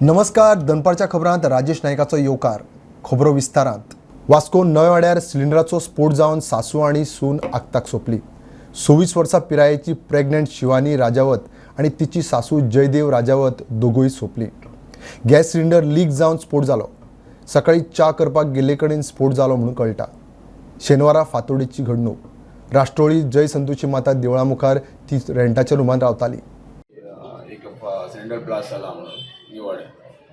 नमस्कार, दनपारच्या खबरांत राजेश नायकाचो येवकार. खबरो विस्तारांत. वास्को नवेवाड्यार सिलिंडराचो स्फोट जावन सासू आनी सून आक्ताक सोंपली. 26 वर्सां पिरायेची प्रेग्नंट शिवानी राजावत आनी तिची सासू जयदेव राजावत दोगूय सोंपली. गॅस सिलिंडर लीक जावन स्फोट जालो. सकाळी च्या करपाक गेल्ले कडेन स्फोट जालो म्हणून कळटा. शेनवारा फांतोडेची घडणूक. राष्ट्रोळी जय संतोषी माता देवळा मुखार ती रेंटाच्या रुमान रावताली. एक सिलिंडर ब्लास्ट जाला म्हणून निवाडे.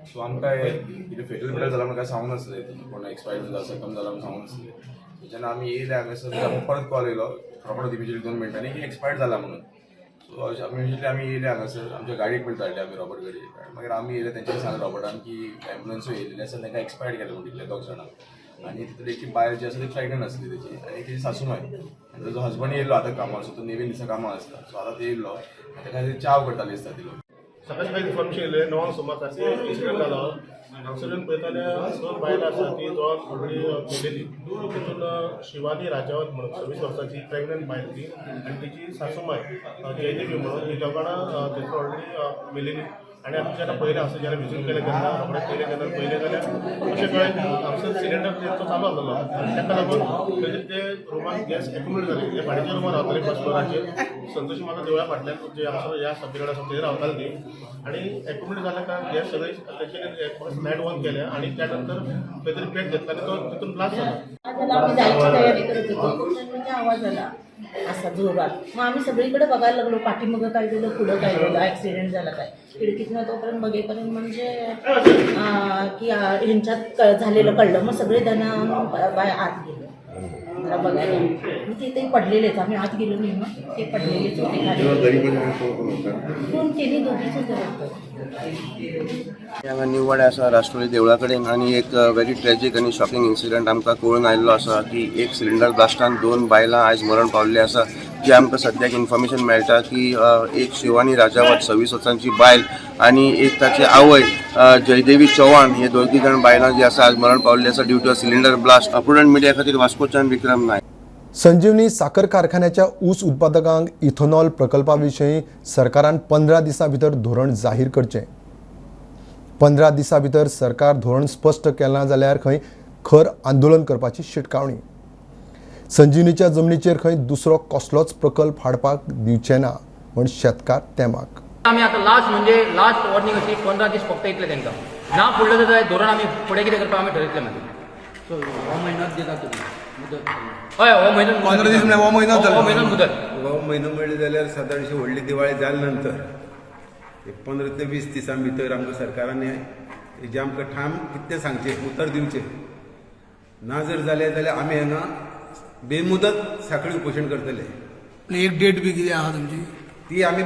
सो आमकां कितें फेटल बिटल जाला म्हणून काय सांगूंक नासलें, कोण एक्सपायर जाला जखम जाला म्हणून सांगूंक नासलें. सो जेन्ना आमी येयले हांगासर आमकां परत कॉल येयलो रोकडो इमिजिएटली 2 मिनटांनी की एक्सपायर्ड जाला म्हणून. सो इमिजिएटली आमी येयले हांगासर, आमच्या गाडयेक पयलीं धाडली आमी रॉबर्ट गाडयेक. मागीर आमी येयले, तेंच्यांनी सांगलें रॉबर्टान की एम्बुलन्सूय येयलेली आसा, तांकां एक्सपायर्ड केलें म्हणून दिसलें दोग जाणांक. आनी तितूंत एक बायल जी आसा ती प्रेग्नंट आसली तेजी आनी तेजी सासूमाय आनी ताजो हजबंड येयल्लो आतां कामार. सो तो नेवीन दिसा कामाक आसता. सो आतां ते येयल्लो आनी ताका च्याव करताले दिसता ती लोक. सकाळी सकाळी इन्फॉर्मेशन येयलें 9 सुमार सारकें इन्सिडंट जालो. हांगसरल्यान पळयता जाल्यार 2 बायलां आसा ती जवळ ऑलरेडी मेलेली. तितून शिवानी राजावत म्हणून 26 वर्सांची प्रेग्नंट बायल ती आनी तेजी सासूमाय जयदेवी म्हणून, ही दोगां थंयसर ऑलरेडी मेलेली. आनी आमी जेन्ना पळयलें हांगसर, जेन्ना विजीट केलें तेन्ना रोखडें पळयलें तेन्ना पळयलें जाल्यार अशें कळ्ळें की हांगसर सिलिंडर तेंचो चालू आसलेलो आनी ताका लागून थंयसर ते रुमान गॅस एक्युमुलेट जाली. ते भाड्याच्या रुमान रावताले फर्स्ट फ्लोराचेर, संतोषी माता देवळा फाटल्यान जे हांगसर ह्या सबीकडेन आसा थंय रावताले ती. आनी एक्युमुलेट जाल्या कारणान गॅस सगळी तेंच्यांनी लायट ऑन केले आनी त्या नंतर खंय तरी पेट घेतला आनी तो तितून ब्लास्ट जाला. आम्ही जायची तयारी करत होतो, म्हणजे आवाज आला असा जोरात. मग आम्ही सगळीकडे बघायला लागलो, पाठीमागं काय झालं, पुढं काय झालं, ॲक्सिडेंट झाला काय. खिडकीतनं तोपर्यंत बघेपर्यंत म्हणजे की ह्यांच्यात झालेलं कळलं. मग सगळे जण बाय आत गेलो जरा बघायला. मग ते पडलेलेच, आम्ही आत गेलो नाही, मग ते पडलेलेच होते खाली. कोण त्यांनी दोघीच होते वाटतं. हांगा निववाडे आसा राष्ट्रोळी देवळा कडेन आनी एक व्हेरी ट्रेजीक आनी शॉकिंग इन्सिडंट आमकां कळून आयिल्लो आसा की एक सिलिंडर ब्लास्टान 2 बायलां आयज मरण पावल्ली आसा. जी आमकां सद्याक इन्फॉर्मेशन मेळटा की एक शिवानी राजावत 26 वर्सांची बायल आनी एक ताची आवय जयदेवी चौहान हे दोगी जाण बायलां जी आसा आज मरण पावल्ली आसा due to a cylinder blast. Prudent media खातीर वास्कोच्यान विक्रम नायक. संजीवनी साखर कारखान्याच्या ऊस उत्पादकांक इथेनॉल प्रकल्पा विशीं सरकारान 15 दिसां भितर धोरण जाहीर करचें. 15 दिसां भितर सरकार धोरण स्पश्ट केलें जाल्यार खंय खर आंदोलन करपाची शिटकावणी. संजीवनीच्या जमनीचेर खंय दुसरो कसलोच प्रकल्प हाडपाक दिवचे ना म्हण शेतकार तेमाक. आमी आतां लास्ट म्हणजे लास्ट वॉर्निंग अशी 15 दीस फक्त इतले तांकां ना फुडलें जाल्यार धोरण आमी फुडें कितें करपाक आमी ठरयतले मागीर. सो हो म्हयनोच दिता तुमी मुदत? हय, हो म्हयनो. 15 दीस म्हळ्यार हो म्हयनोच जालो. हो म्हयनोच मुदत. हो म्हयनो म्हणलें जाल्यार सादारणशी व्हडली दिवाळी जाल्या नंतर एक 15 ते 20 दिसां भितर आमकां सरकारान हेजें आमकां ठाम कितें सांगचें, उतर दिवचें. ना जर जालें जाल्यार आमी हांगा बेमुदत साखळी उपोशण करतले. एक डेट बी कितें आहा तुमची? ती आमी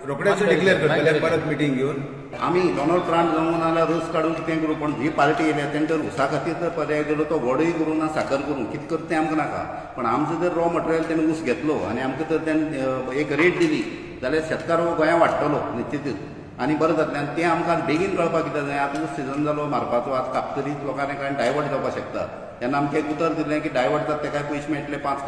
रोखडेच डिक्लेअर करतले परत मिटींग घेवन. आमी इथेनॉल प्लांट जावं नाजाल्यार रोस काडून कितें करूं, पूण जी पार्टी येयल्या तेणें जर ऊसा खातीर जर पर्याय दिलो, तो गोडूय करूं ना साकर करूं, कितें करता तें आमकां नाका. पण आमचो जर रॉ मटेरियल तेणें ऊस घेतलो आनी आमकां जर तेणें एक रेट दिली जाल्यार शेतकार हो गोंया वाडटलो निश्चितूच आनी बरें जातलें. आनी तें आमकां बेगीन कळपाक कित्याक जाय, आतां ऊस सिजन जालो मारपाचो, आतां कापतरीच लोकांनी कांय डायवर्ट जावपाक शकता. तेन्ना आमकां एक उतर दिलें की डायवर्ट जाता तेकाय पयशे मेळटले 5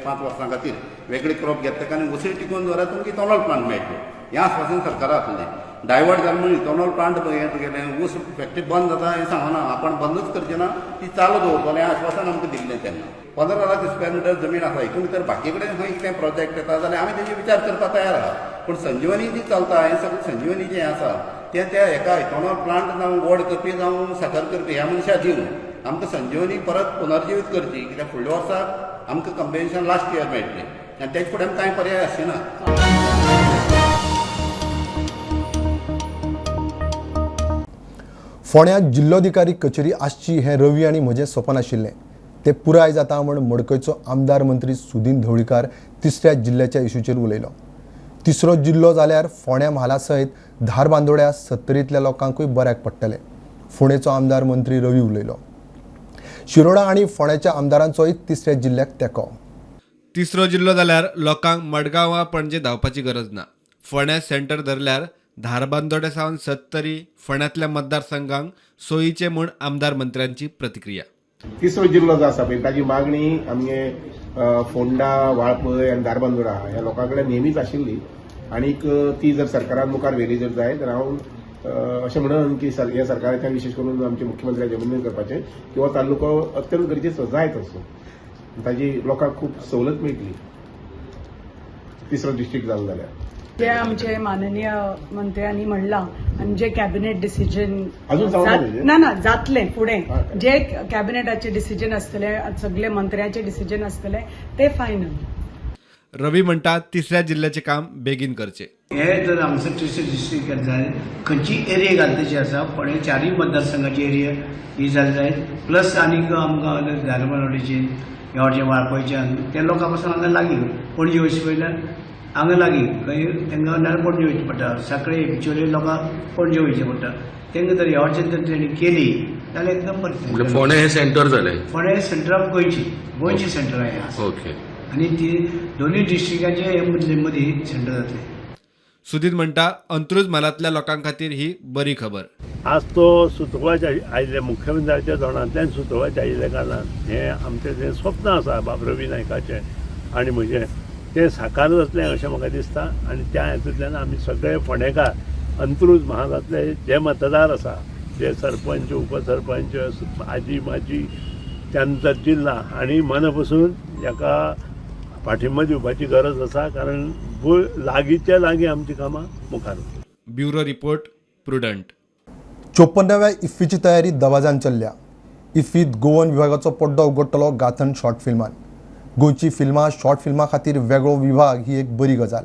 5 वर्सां खातीर वेगळे क्रॉप घेतले तेका आनी उसय टिकोवन दवरात, तुमकां इथेनॉल प्लांट मेळटलो हें आस्वासन सरकारा आसलें. डायवर्ट जालें म्हणून इथेनॉल प्लांट हें तुगेलें ऊस फॅक्टरी बंद जाता हें सांगना, आपण बंदूच करचें ना, ती चालू दवरतलें हें आश्वासन आमकां दिल्लें. तेन्ना 15 लाख स्क्वेअर मिटर जमीन आसा, हितून भितर बाकी कडेन खंय कितें प्रोजेक्ट येता जाल्यार आमी तेजेर विचार करपाक तयार आहा. पूण संजीवनी जी चलता हें सगळें संजीवनी जें आसा तें त्या हेका इथेनॉल प्लांट जावं गोड करपी जावं साकर करपी ह्या मनशाक दिवन आमकां संजीवनी परत पुनर्जिवीत करची, कित्याक फुडल्या वर्साक आमकां कंपेन्सेशन लास्ट इयर मेळटलें आनी तेजे फुडें आमकां कांय पर्याय आसचे ना. फोंड्या जिल्लोधिकारी कचेरी आसची हें रवी आनी म्हजें सपन आशिल्लें, तें पुराय जाता म्हण मडकयचो आमदार मंत्री सुदीन ढवळीकार तिसऱ्या जिल्ल्याच्या इशूचेर उलयलो. तिसरो जिल्लो जाल्यार फोंड्या म्हाला सयत धारबांदोड्या सत्तरींतल्या लोकांकूय बऱ्याक पडटलें, फोंडेचो आमदार मंत्री रवी उलयलो. शिरोडा आनी फोंड्याच्या आमदारांचोय तिसऱ्या जिल्ल्याक तेंको. तिसरो जिल्लो जाल्यार लोकांक मडगांव वा पणजे धांवपाची गरज ना. फोंड्या सेंटर धरल्यार धारबांदोड्या सावन सत्तरी फोंड्यांतल्या मतदारसंघांक सोयीचे म्हूण आमदार मंत्र्यांची प्रतिक्रिया. तिसरो जिल्लो जो आसा पळय ताजी मागणी आमगे फोंडा, वाळपय आनी धारबांदोडा ह्या लोकां कडेन नेहमीच आशिल्ली आनीक ती जर सरकारान मुखार व्हेली जर जाय तर हांव अशें म्हणून की ह्या सरकाराच्यान विशेश करून आमच्या मुख्यमंत्र्याच्या विनंती करपाचें की हो तालुको अत्यंत गरजेचो जाय तसो, ताजी लोकांक खूब सवलत मेळटली तिसरो डिस्ट्रिक्ट जालो जाल्यार. जे आमचे माननीय मंत्र्यांनी म्हणलां आनी जे कॅबिनेट डिसिजन ना ना जातलें फुडें, जे कॅबिनेटाचे डिसिजन आसतले, सगळे मंत्र्यांचे डिसिजन आसतले ते फायनल. रवी म्हणटा तिसऱ्या जिल्ह्याचे काम बेगीन करचे. हे जर आमचं तिसरे डिस्ट्रिक्ट जाय खंयची एरिया घालतची आसा, पण हे चारूय मतदारसंघाची एरिया ही जाली जाय, प्लस आनीक आमकां धारबांदोडेची ह्या वटेन वाळपयच्यान ते लोकां पासून हांगा लागीं पणजे वचचे पयल्यान हांगा लागीं खंय तांकां नाल्यार पणजे वयचें पडटा, साखळे बिचोले लोकांक पणजे वयचें पडटा, तांकां जर ह्या वटेन जर तेणी केली जाल्यार एकदम बरें. फोंडें हें सेंटर जालें, फोंडें सेंटर ऑफ गोंयची, गोंयचें सेंटर हें आसा. ओके, आनी ती दोनूय डिस्ट्रिक्टाचे हे मदले मदीं सेंटर जातलें. सुधीर म्हणटा अंत्रुज म्हालांतल्या लोकां खातीर ही बरी खबर. आज तो सुचोवपाचे आयिल्ले मुख्यमंत्र्याच्या तोंडांतल्यान सुचोवपाचे आयिल्ल्या कारणान हें आमचें जें स्वप्न आसा बाब रवी नायकाचें आनी म्हजें तें साकार जातलें अशें म्हाका दिसता. आनी त्या हेतूंतल्यान आमी सगळे फोंडेकार अंत्रुज म्हालांतले जे मतदार आसा, जे सरपंच, उपसरपंच, आजी माजी, त्यानंतर जिल्हा आनी मना पसून हाका पाठिंबा दिवपाची गरज आसा, कारण लागींच्या लागीं आमचीं कामां मुखार. Bureau report, Prudent. 54व्या इफ्फीची तयारी दबाजान चल्ल्या. इफ्फीत गोवन विभागाचो पड्डो उगडटलो गाथन शॉर्ट फिल्मान. गोंयची फिल्मां शॉर्ट फिल्मां खातीर वेगळो विभाग ही एक बरी गजाल.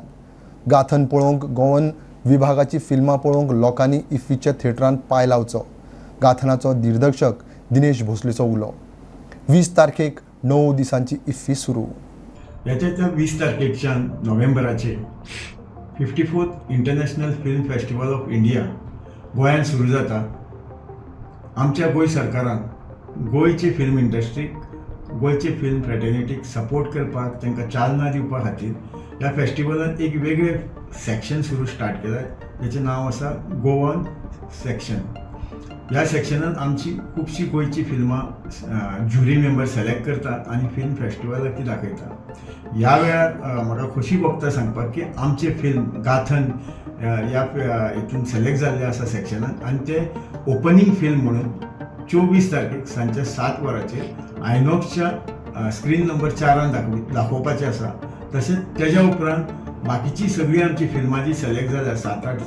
गाथन पळोवंक गोवन विभागाची फिल्मां पळोवंक लोकांनी इफ्फीच्या थिएटरान पांय लावचो, गाथनाचो दिग्दर्शक दिनेश भोसलेचो उलो. 20 तारखेक 9 दिसांची इफ्फी सुरू. येत्या 20 तारखेच्यान नोव्हेंबराचेर 54th international film festival of India गोंयांत सुरू जाता. आमच्या गोंय सरकारान गोंयची फिल्म इंडस्ट्रीक, गोंयची फिल्म फ्रेटर्निटीक सपोर्ट करपाक, तांकां चालना दिवपा खातीर ह्या फेस्टिवलान एक वेगळें सेक्शन सुरू स्टार्ट केलां, ताचें नांव आसा गोवन सेक्शन. ह्या सेक्शनान आमची खुबशीं गोंयची फिल्मां ज्युरी मेंबर सिलेक्ट करता आनी फिल्म फेस्टिवलाक ती दाखयता. ह्या वेळार म्हाका खोशी भोगता सांगपाक की आमचें फिल्म गाथन ह्या हितून सिलेक्ट जाल्लें आसा सेक्शनान आनी तें ओपनींग फिल्म म्हणून 24 तारखेक सांजच्या 7 वरांचेर आयनॉक्सच्या स्क्रीन नंबर 4 दाखोवपाचें आसा. तशेंच तेज्या उपरांत बाकीची सगळीं आमची फिल्मां जी सिलेक्ट जाल्या 7-8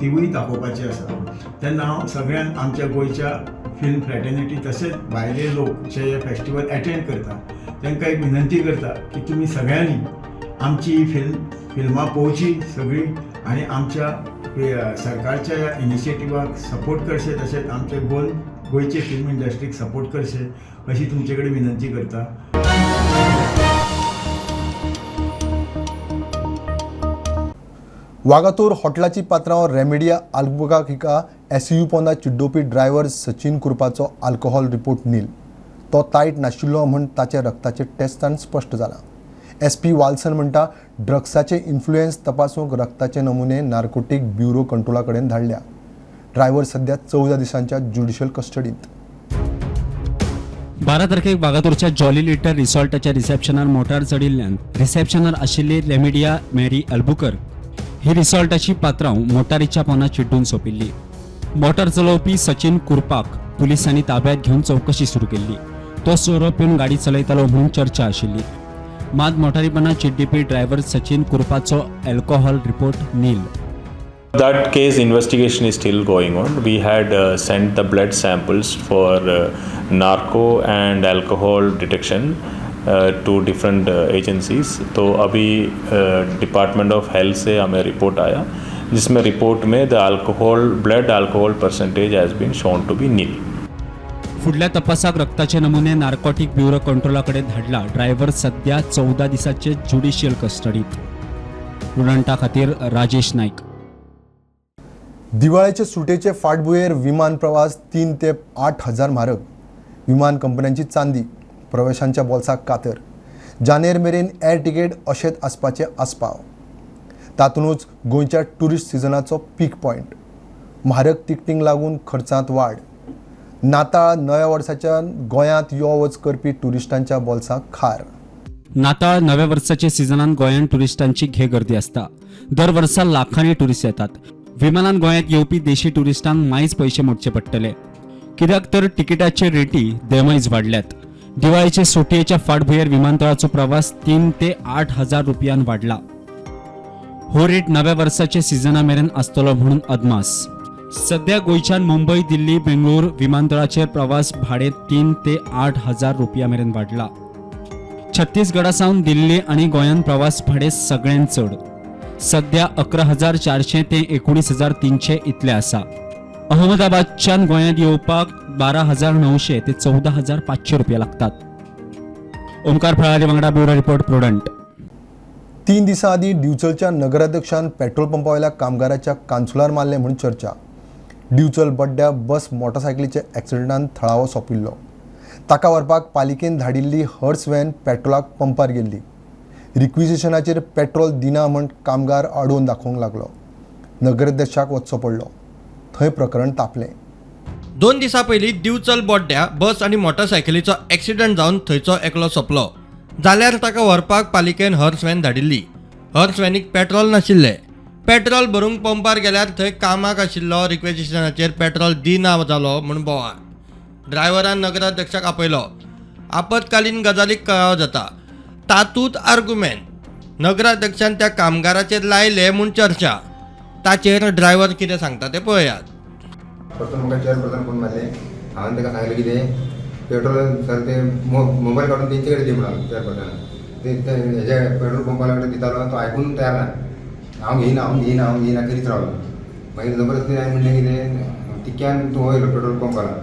तिवूय दाखोवपाची आसा. तेन्ना हांव सगळ्यांक आमच्या गोंयच्या फिल्म फ्रेटर्निटी तशेंच भायले लोक जे हे फेस्टिवल एटेंड करता तांकां एक विनंती करता की तुमी सगळ्यांनी आमची ही फिल्मां पळोवची सगळीं आनी आमच्या सरकारच्या ह्या इनिशिएटिवाक सपोर्ट करचे, तशेंच आमच्या गोंयचे फिल्म इंडस्ट्रीक सपोर्ट करचे अशी तुमचे कडेन विनंती करता. वागातोर हॉटेलाची पात्रांव रेमेडिया आल्बुका हिका एसयू पोंदा चिड्डोपी ड्रायव्हर सचिन कुरपाचो आल्कोहॉल रिपोर्ट नील. तो तायट नाशिल्लो म्हूण ताचे रक्ताचे टेस्टान स्पश्ट जाला. एसपी वाल्सन म्हणटा ड्रग्साचे इन्फ्लुएन्स तपासूंक रक्ताचे नमुने नार्कोटीक ब्युरो कंट्रोला कडेन धाडल्या. ड्रायव्हर सध्या 14 दिसांच्या ज्युडिशियल कस्टडींत. 12 तारखेक वागातोरच्या जॉली लिटर रिसॉर्टाच्या रिसेप्शनार मोटार चडिल्ल्यान रिसेप्शनार आशिल्ली रेमेडिया मॅरी अल्बुकर ही रिसॉर्टाची पात्रांव मोटारीच्या पोंदा चिड्डून सोंपिल्ली. मोटार चलोवपी सचिन कुरपाक पुलिसांनी ताब्यात घेवन चवकशी सुरू केल्ली. तो सोरो पिवन गाडी चलयतालो म्हणून चर्चा आशिल्ली. मात मोटारीपणा चिड्डीपी ड्रायव्हर सचिन कुरपाचो alcohol report nil. That case investigation is still going on. We had sent the blood samples for narco and alcohol detection to different agencies. तो अभी डिपार्टमेंट ऑफ हेल्थ से हमें रिपोर्ट आया, जिसमें रिपोर्ट में the alcohol blood alcohol percentage has been shown to be nil. फुडल्या तपासाक रक्ताचे नमुने narcotic bureau कंट्रोला कडेन धाडला. ड्रायव्हर सध्या 14 दिसाचे ज्युडिशियल कस्टडीत. प्रुडंटा खातीर राजेश नायक. दिवाळेचे सुटेचे फाटभुंयेर विमान प्रवास 3 ते 8 हजार म्हारग. विमान कंपन्यांची चांदी, प्रवाशांच्या बोल्साक कातर. जानेर मेरेन एर तिकेट अशेंच आसपाचें आस्पाव. तातूंतच गोंयच्या ट्युरिस्ट सिजनाचो पीक पॉयंट. म्हारग तिकटींक लागून खर्चांत वाड. नाताळ नव्या वर्साच्या गोंयांत यो वच करपी ट्युरिस्टांच्या बोल्साक खार. नाताळ नव्या वर्साच्या सिजनान गोंयांत ट्युरिस्टांची घे गर्दी आसता. दर वर्सा लाखांनी ट्युरिस्ट येतात. विमानान गोंयांत येवपी देशी ट्युरिस्टांक मायज पयशे मोडचे पडटले, कित्याक तर तिकिटाचे रेटी देमायज वाडल्यात. दिवाळीचे सुटयेच्या फाटभुंयेर विमानतळाचो प्रवास 3 ते 8 हजार रुपयान वाडला. हो रेट नव्या वर्साच्या सिजना मेरेन आसतलो म्हणून अदमास. सध्या गोंयच्यान मुंबय, दिल्ली, बेंगळूर विमानतळाचेर प्रवास भाडें 3 ते 8 हजार रुपया मेरेन वाडला. छत्तीसगडा सावन दिल्ली आनी गोंयांत प्रवास भाडें सगळ्यांत चड, सध्या 11,400 ते 19,300 इतले आसा. अहमदाबादच्यान गोंयांत येवपाक 12,900 ते 14,500 रुपया लागतात. ओमकार फळारी वांगडा ब्युरो रिपोर्ट, प्रुडंट. 3 दिसां आदीं दिवचलच्या नगराध्यक्षान पेट्रोल पंपावयल्या कामगाराच्या कानसुलार मारलें म्हूण चर्चा. दिवचल बड्ड्या बस मोटरसायकलीच्या एक्सिडंटान थळावो सोंपिल्लो. ताका व्हरपाक पालिकेन धाडिल्ली हर्स व्हॅन पेट्रोलाक पंपार गेल्ली. रिक्विजिशनाचेर पेट्रोल दिना म्हूण कामगार आडोवन दाखोवंक लागलो. नगराध्यक्षाक वचचो पडलो. थंय प्रकरण तापलें. 2 दिसां पयलीं दिवचल बोड्ड्या बस आनी मोटरसायकलीचो एक्सिडंट जावन थंयचो एकलो सोंपलो. जाल्यार ताका व्हरपाक पालिकेन हर्स व्हॅन धाडिल्ली. हर्स व्हॅनीक पेट्रोल नाशिल्लें. पेट्रोल भरूंक पंपार गेल्यार थंय कामाक आशिल्लो रिक्वेजिशनाचेर पेट्रोल दिना जालो म्हूण बोवाळ. ड्रायव्हरान नगराध्यक्षाक आपयलो. आपत्कालीन गजालीक कळाव जाता, तातूंत आर्गुमेंट. नगराध्यक्षान त्या कामगाराचेर लायले म्हूण चर्चा. ताचेर ड्रायव्हर कितें सांगता तें पळयात. परतून म्हाका चेअरपर्सन फोन मारले. हांवें ताका सांगलें कितें पेट्रोल सर ते मोबायल काडून तेंचे कडेन दी म्हणून चेअरपर्सनान ते हेज्या पेट्रोल पंपाला कडेन दितालो तो आयकून तयार ना. हांव घेयना, हांव घेयना, हांव घेयना करीत रावलो. मागीर जबरदस्ती हांवें म्हणलें कितें तिक्यान तूं वयलो पेट्रोल पंपाला.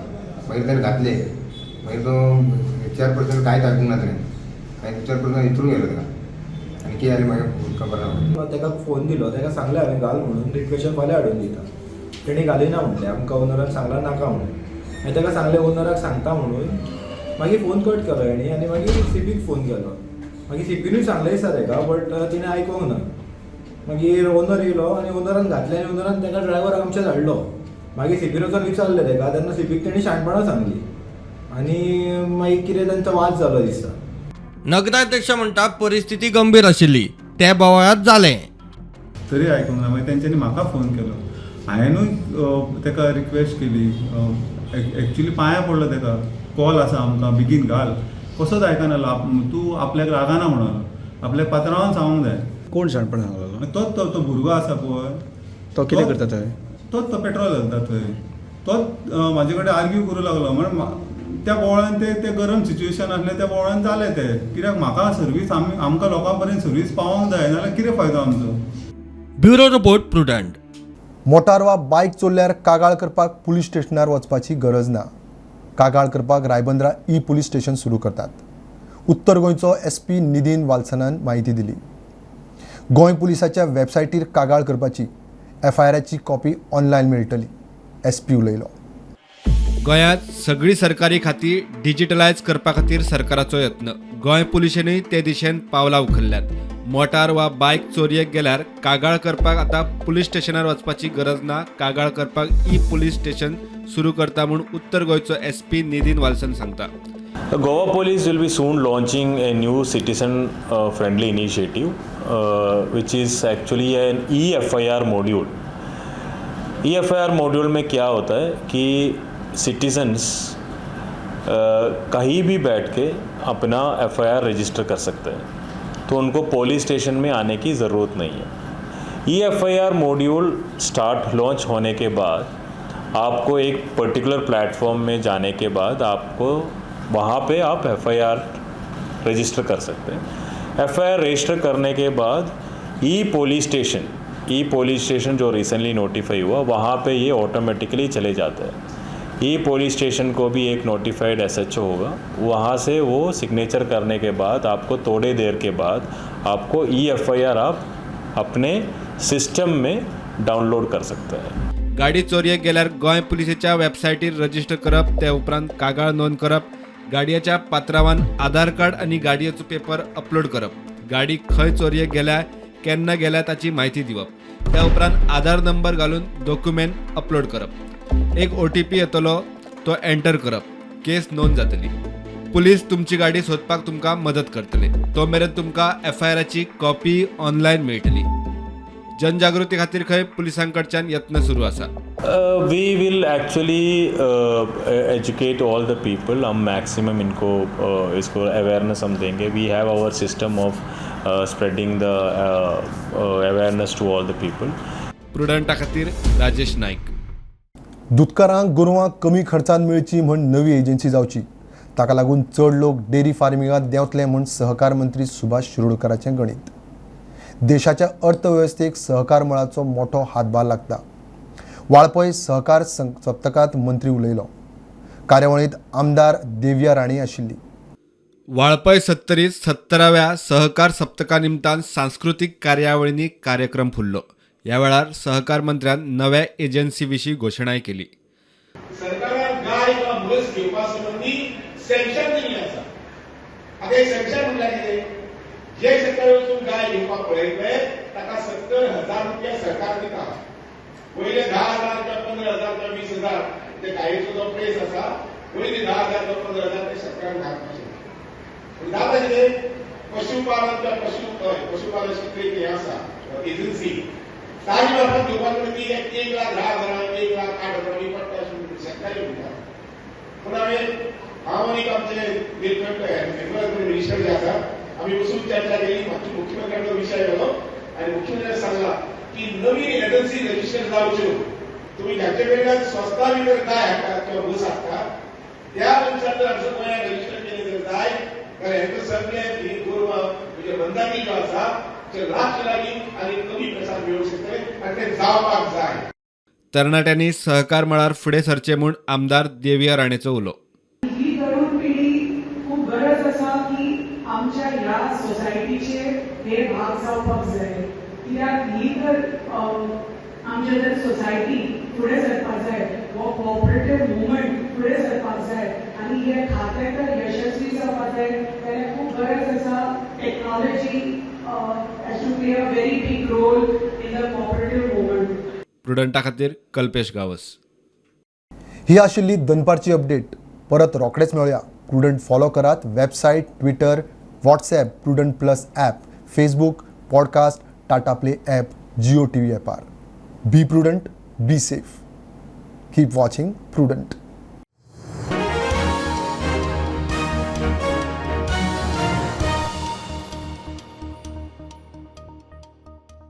मागीर ताणें घातले. मागीर तो चेअरपर्सन कांयच आयकूंक ना ताणें. मागीर चेअरपर्सन विचारूंक गेलो ताका आनी कितें जालें मागीर खबर ना. ताका फोन दिलो, ताका सांगलें हांवें घाल म्हणून, रिक्वेशन फाल्यां हाडून दिता. तेणी घालिना म्हणलें, आमकां ओनरान सांगलां नाका म्हणून. मागीर ताका सांगलें ओनराक सांगता म्हणून. मागीर फोन कट केलो हेणी आनी मागीर सीपीक फोन केलो. मागीर सीपीनूय सांगलें दिसता ताका, बट तिणें आयकूंक ना. मागीर ओनर येयलो आनी ओनरान घातलें आनी ओनरान ताका ड्रायव्हराक आमच्या धाडलो. मागीर सीपीन वचोन विचारलें ताका, तेन्ना सीपीक तेणी शाणपणां सांगली आनी मागीर कितें तांचो वाद जालो दिसता. नगराध्यक्ष म्हणटा परिस्थिती गंभीर आशिल्ली, ते बोवाळांत जालें. तरी आयकूंक ना. मागीर तेंच्यांनी म्हाका फोन केलो. हांवेनूय ताका रिक्वेस्ट केली, एक्चुली पांयां पडलो ताका, कॉल आसा आमकां बेगीन घाल. कसोच आयकना. तूं आपल्याक रागाना म्हणून आपल्याक पात्रांवान सांगूंक जाय. कोण शाणपण सांगलो? तोच तो भुरगो आसा पळय, तो कितें करता थंय? तोच तो पेट्रोल घालता थंय. तोच म्हाजे कडेन आर्ग्यू करूं लागलो. म्हण त्या बोवाळान ते गरम सिच्युएशन आसलें, त्या बोवाळान जालें तें. कित्याक म्हाका सर्वीस आमकां लोकां पर्यंत सर्वीस पावोंक जाय, नाजाल्यार कितें फायदो आमचो. Bureau report, Prudent. मोटार वा बायक चोरल्यार कागाळ करपाक पुलीस स्टेशनार वचपाची गरज ना. कागाळ करपाक रायबंद्रा ई पुलीस स्टेशन सुरू करतात. उत्तर गोंयचो SP Nitin वाल्सनान म्हायती दिली. गोंय पुलिसाच्या वेबसायटीर कागाळ करपाची एफआयआराची कॉपी ऑनलायन मेळटली, SP उलयलो. गोंयांत सगळीं सरकारी खातीं डिजिटलायज करपा खातीर सरकाराचो यत्न. गोंय पुलिशेनूय ते दिशेन पावलां उखल्ल्यांत. मोटार वा बायक चोरयेक गेल्यार कागाळ करपाक आतां पुलीस स्टेशनार वचपाची गरज ना. कागाळ करपाक ई पुलीस स्टेशन सुरू करता म्हूण उत्तर गोंयचो SP Nitin Walson सांगता. Goa Police will be soon launching a new citizen friendly initiative, which is actually an e-FIR module. e-FIR module में क्या होता है कि सिटीजन्स कहीं भी बैठ के अपना FIR register कर सकते हैं, तो उनको पुलिस स्टेशन में आने की ज़रूरत नहीं है. e-FIR module start launch होने के बाद आपको एक पर्टिकुलर प्लेटफॉर्म में जाने के बाद आपको वहाँ पे आप FIR register कर सकते हैं. FIR register करने के बाद ई पुलिस स्टेशन जो रिसेंटली नोटिफाई हुआ, वहाँ पे ये ऑटोमेटिकली चले जाता है. ई पुलिस स्टेशन को भी एक नोटिफाइड SHO होगा, वहाँ से वो सिग्नेचर करने के बाद आपको थोड़े देर के बाद आपको e-FIR आप अपने सिस्टम में डाउनलोड कर सकते हैं. गाडी चोरयेक गेल्यार गोंय पुलिसेच्या वेबसायटीर रजिस्टर करप, ते उपरांत कागाळ नोंद करप, गाडयेच्या पात्रावान आधार कार्ड आनी गाडयेचो पेपर अपलोड करप, गाडी खंय चोरयेक गेल्या, केन्ना गेल्या ताची म्हायती दिवप, त्या उपरांत आधार नंबर घालून डॉक्युमेंट अपलोड करप, एक OTP येतलो तो एंटर करप, केस नोंद जातली. पुलीस तुमची गाडी सोदपाक तुमकां मदत करतले. तो मेरेन तुमकां FIRची कॉपी ऑनलायन मेळटली. जनजागृती खातीर खंय पुलिसां कडच्यान यत्न सुरू आसा. We will actually educate all the people. हम मैक्सिमम इनको इसको अवेयरनेस हम देंगे. We have our system of spreading the awareness to all the people. प्रुडंटा खातीर राजेश नायक. दुदकारांक गोरवां कमी खर्चान मेळची म्हूण नवी एजन्सी जावची, ताका लागून चड लोक डेअरी फार्मिंगांत देंवतले म्हूण सहकार मंत्री सुभाष शिरोडकराचें गणीत. देशाच्या अर्थवेवस्थेक सहकार मळाचो मोठो हातभार लागता. वाळपय सहकार सप्तकांत मंत्री उलयलो. कार्यावळींत आमदार देविया राणे आशिल्ली. वाळपय सत्तरीत 70व्या सहकार सप्तका निमतान सांस्कृतीक कार्यावळींनी कार्यक्रम फुल्लो. ह्या वेळार सहकार मंत्र्यान नव्या एजन्सी विशीं घोशणाय केली. सरकारान गाय किंवा म्हस घेवपा संबंदी सँक्शन दिल्लें आसा. आतां हें सँक्शन म्हणल्यार कितें? जे शेतकरी वचून गाय घेवपाक पळयतले ताका 70,000 रुपया सरकार दिता. पयले 10,000 किंवा 15,000 किंवा 20,000 ते गायेचो जो प्रेस आसा पयले 10,000 किंवा 15,000 ते शेतकऱ्यांक घालपाचे. पूण जाता कितें, पशुपालन किंवा पशुपालन कितें हें आसा एजन्सी ताजी मार्फत घेवपाक ती 1,10,000 1,08,000 बी पडटा अशें शेतकारी म्हणटा. पूण हांव आनी आमचे मिनिस्टर जे आसा आमी बसून चर्चा केली. मातशी मुख्यमंत्र्यांचो विशय गेलो आनी मुख्यमंत्र्यांनी सांगला की नवीन एजन्सी रजिस्टर जावच्यो. तुमी जांचे कडल्यान स्वस्ता भितर गाय हाडटा किंवा म्हस हाडटा त्या मनशान जर आमच्या गोंयांत रजिस्टर केले जर जाय जाल्यार हेंकां सगळे ही गोरवां म्हणजे मंदाकी ज्यो आसा ते लागचे लागीं आनी कमी पैसान मेळूंक शकतले आनी ते जावपाक जाय. तरणाट्यांनी सहकार मळार फुडें सरचें म्हूण आमदार देविया राणेचो उलो. ही तरुण पिढी खूब गरज आसा की आमच्या ह्या सोसायटीचे हे भाग जावपाक जाय. कित्याक ही तर आमच्या जर सोसायटी फुडें सरपाक जाय, हो कोऑपरेटीव मुवमेंट फुडें सरपाक जाय आनी हे खातें तर यशस्वी जावपाक जाय जाल्यार खूब गरज आसा technology has to play a very big role in the cooperative movement. प्रुडंटा खातीर कल्पेश गावस. ही आशिल्ली दनपारची अपडेट. परत रोखडेच मेळया. प्रुडंट फॉलो करात website, Twitter, WhatsApp, Prudent plus app, Facebook, podcast, Tata Play app, Jio TV ॲपार. Be prudent, be safe. Keep watching Prudent.